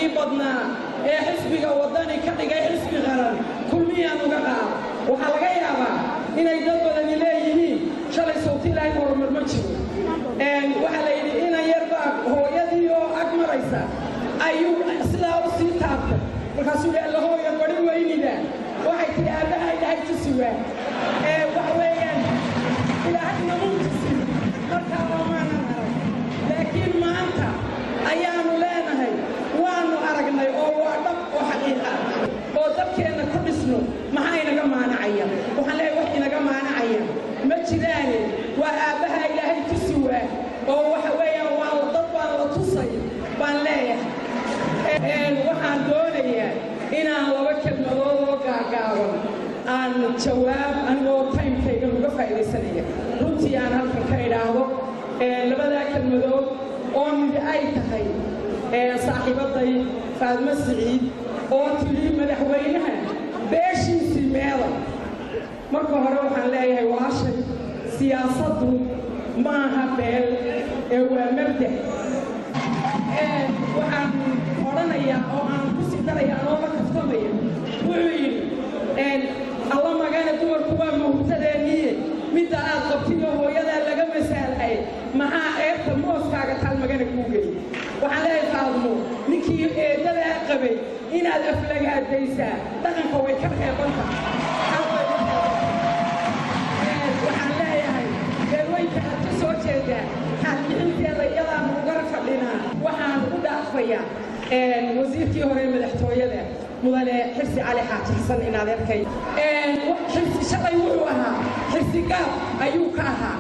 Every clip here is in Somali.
Raggii badnaa ee xisbiga Waddani ka dhigay xisbi qaran Kulmiyaan uga qaada. Waxaa laga yaabaa inay dad badani leeyihiin shalay sawti ilaahay horumar ma jiro. Waxaa la yidhi inan yarbaa hooyadii oo ag maraysa ayuu sidaa u sii taabtay, markaasuu yidhi, "Alla hooya, bari weynida." Waxay tidhi, "Aabbaha Ilaahay tusi waa." Waxa weeyaan Ilaahay namuu tusin markaa oo maanan arag, laakiin maanta ayaanu leenahay waanu aragnay oo waa dhab oo xaqiiqa ah oo dalkeenna ku dhisno. Maxaa inaga maanacaya? Waxaan leeyahay wax inaga maanacaya ma jiraane, waa aabbaha Ilaahay tusi waa oo waxa weeyaan waa dad baan la tusay baan leeyahay. Waxaan doonayaa inaan laba kelmadood oo gaagaaban aan jawaab, anigoo timekayga uga faa'iidaysanaya runtii, aan halkan ka idhaahdo labadaa kelmadood oo mid ay tahay saaxiibaday Faadmo Siciid oo tidhi madaxweynaha beeshiisii meeday. Marka hore waxaan leeyahay, walaashay, siyaasaddu maaha beel ee waa mabda. Waxaan odhanayaa oo aan ku sii daraya anoo la kaftamaya, wuxuu yidhi, "Alla magana dumarku waa mahurtadeeniye, midda aad qabtidoo hooyadaa laga masaalhay, maxaa ceebta mooskaaga taal magana kuu geli?" Waxaan leeyahay Faadmo, ninkii eeddadaa qabay inaad aflagaadaysaa dhaqanka way ka reeban tahay. Waxaan leeyahay beelweynka aad ka soo jeedaa xaalbixinteeda iyadaanu ugala fadhinaa. Waxaan u dhaafayaa wasiirkii hore madaxtooyada, mudane Xirsi Cali Xaaji Xasan, in adeerkay Xirsi shalay wuxuu ahaa Xirsi Gaab ayuu ka ahaa,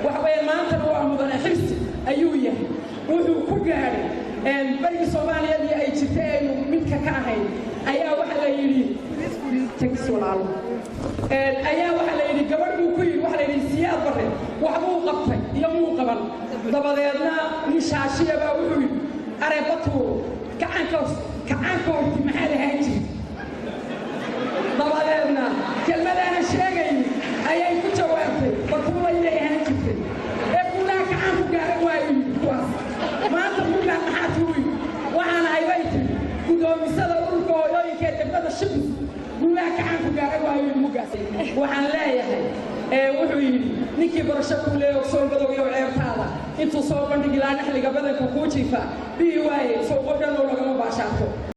waxa weeye maantana waa mudane Xirsi ayuu yahay. Wuxuu ku gaadhay barigii Soomaaliyadii ay jirtay aynu midka ka ahayn ayaa waxa la yidhi tagis walaalo ayaa waxa la yidhi gabadh buu ku yidhi, waxa la yidhi Siyaad Barre waxbuu qabtay iyo muu qaban. Dabadeedna nin shaashiya baa wuxuu yidhi, "Areebatuur kacaanka kacaanka horti maxaa lahaan jirta?" Dabadeedna kelmadaana sheegayn ayay ku jawaabtay, "Batuula inay ahaan jirtay ee guulaha kacaanku gaaran waayo." Yidhi kuwaas maanta mugaa maxaa tuu yidhi, "Waxaan ahay," bay tiri, "guddoomisada ururka hooyooyinka ee degmada Shibis. Guulaha kacaanku gaaran waayo," yidhi mugaas. Waxaan leeyahay wuxuu yidhi, "Ninkii barasho kuu leeya ogsoon badowyow ceebtaada intuu soo bandhigi lahaa naxliga badanka kuu jiifa bihi waaye sow qodhan oo lagama baashaarto."